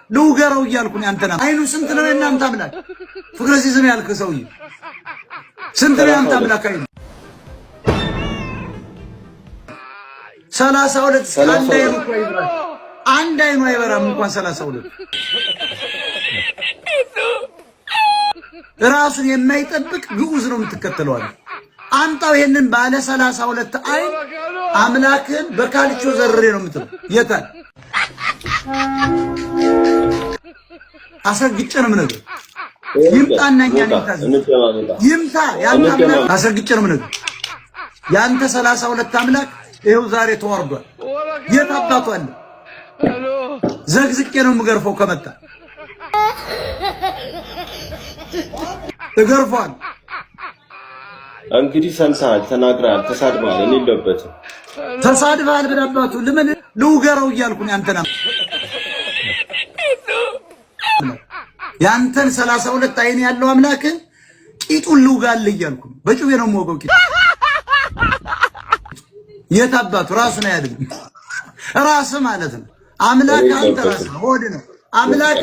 ልውገረው እያልኩ ነው። ያንተና አይኑ ስንት ነው የእናንተ አምላክ? ፍቅረ ሲዝም ያልክ ሰውዬ ስንት ነው ያንተ አምላክ አይኑ? 32። አንድ አይኑ እኮ አይበራም። አንድ አይኑ አይበራም እንኳን 32። ራሱን የማይጠብቅ ግዑዝ ነው የምትከተለው አለ። አምጣው ይሄንን ባለ 32 አይን አምላክን በካልቾ ዘርሬ ነው የምትለው። የታል? አስረግጬ ነው የምነግርህ። ይምጣና እኛን ይምታ፣ ይምታ። ያንተ አምላክ አስረግጬ ነው የምነግርህ። ያንተ 32 አምላክ ይኸው ዛሬ ተዋርዷል። የት አባቱ አለ? ዘግዝቄ ነው የምገርፈው። ከመጣ እገርፈዋል። እንግዲህ ሰምተሃል፣ ተናግረሃል፣ ተሳድበሃል። እኔ የለሁበትም። ተሳድበሃል ብለህ አባቱ ልምን ልውገረው እያልኩ ነው። ያንተን ያንተን 32 አይን ያለው አምላክን ቂጡን ልውጋልህ እያልኩ ነው። በጩቤ ነው የምወገው። ቂጡ የት አባቱ ራሱን አያድንም። ራስ ማለት ነው አምላክ አንተ ራስህ ሆድ ነው አምላክ።